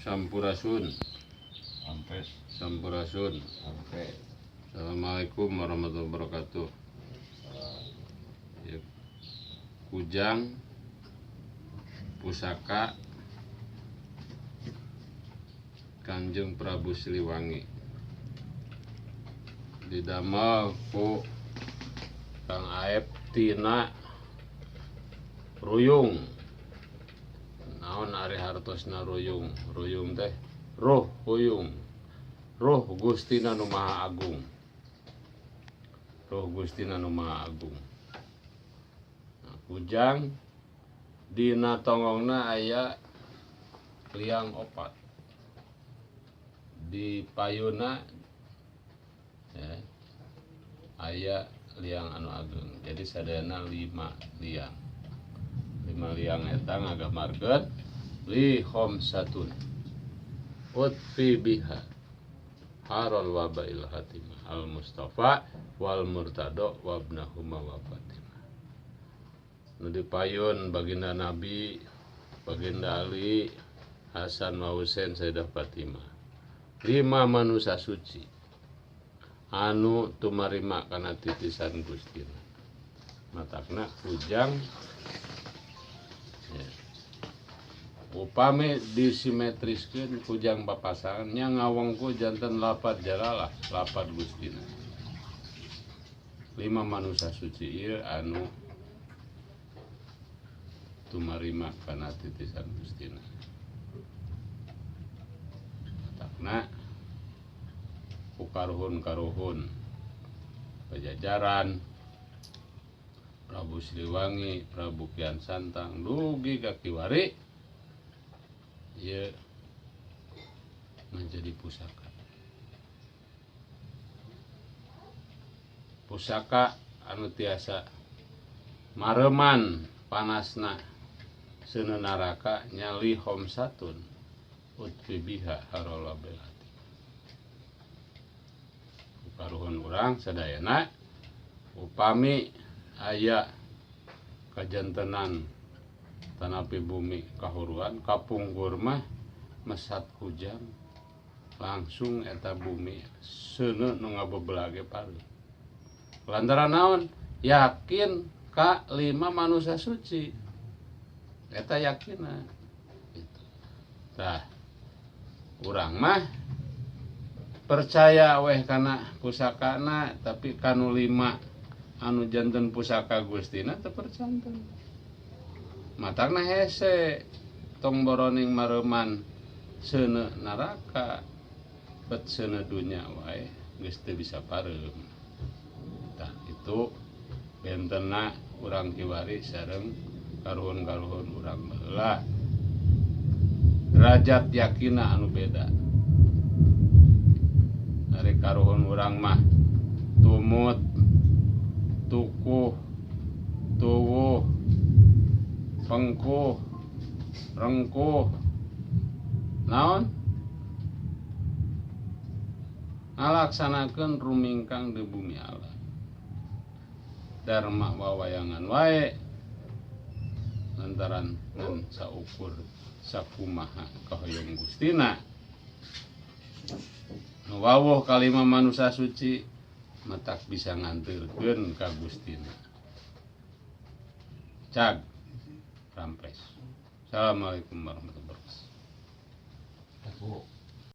Sampurasun. Ampes. Sampurasun. Ampes. Assalamualaikum warahmatullahi wabarakatuh. Ya. Kujang pusaka Kanjeng Prabu Siliwangi didamel ku Kang Aep tina ruyung. Naon ari hartosna ruyung? Ruyung teh ruh huyung, ruh Gustina nu Maha Agung, ruh Gustina nu Maha Agung. Nah, kujang dina tonggongna aya liang opat, di payuna ya, aya liang anu agung. Jadi sadayana 5 liang. 5 liang eta ngagambarkeun li khamsatun utfi biha harul wabail hatimah al mustafa wal murtado wabnahuma wa fatimah. Nu dipayun baginda Nabi, baginda Ali, Hasan wa Husain, Sayyidah Fatimah. 5 manusia suci anu tumarima kana titisan Gustina. Matakna kujang ya. Upami disimetriskeun kujang papasangan nya ngawengku janten lapad jalalah, lapad Gustina. 5 manusia suci ieu anu tumarima kana titisan Gustina. Matakna ku karuhun-karuhun Pajajaran, Prabu Siliwangi, Prabu Kian Santang, dugi ka kiwari ieu menjadi pusaka. Pusaka anu tiasa mareman panasna seuneu naraka nyali homsatun utfi biha harola belati. Karuhun urang sadayana upami aya kajantenan tanapi bumi kahuruan kapungkur mah mesat kujang langsung eta bumi seuneu nu ngabebelage pareum. Lantaran naon? Yakin ka 5 manusia suci. Eta yakinna gitu. Tah urang mah percaya weh kana pusakana, tapi kanu 5 anu janten pusaka Gustina teu percanten. Matakna hese tong boroning mareman seuneu neraka bet seuneu dunya wae geus teu bisa pareum. Tah itu bentena urang kiwari sareng karuhun-karuhun urang baheula. Derajat yakina anu beda. Dari karuhun urang mah tumut, tukuh, tuwuh, pengkuh, rengkuh, naon? Ngalaksanakeun rumingkang di bumi Allah. Dharma wawayangan wae lantaran ngan saukur sakumaha kahoyong Gustina. Nu wawuh kalima manusia suci matak bisa nganterkeun ka Gustina. Cag rampes. Assalamualaikum warahmatullahi wabarakatuh.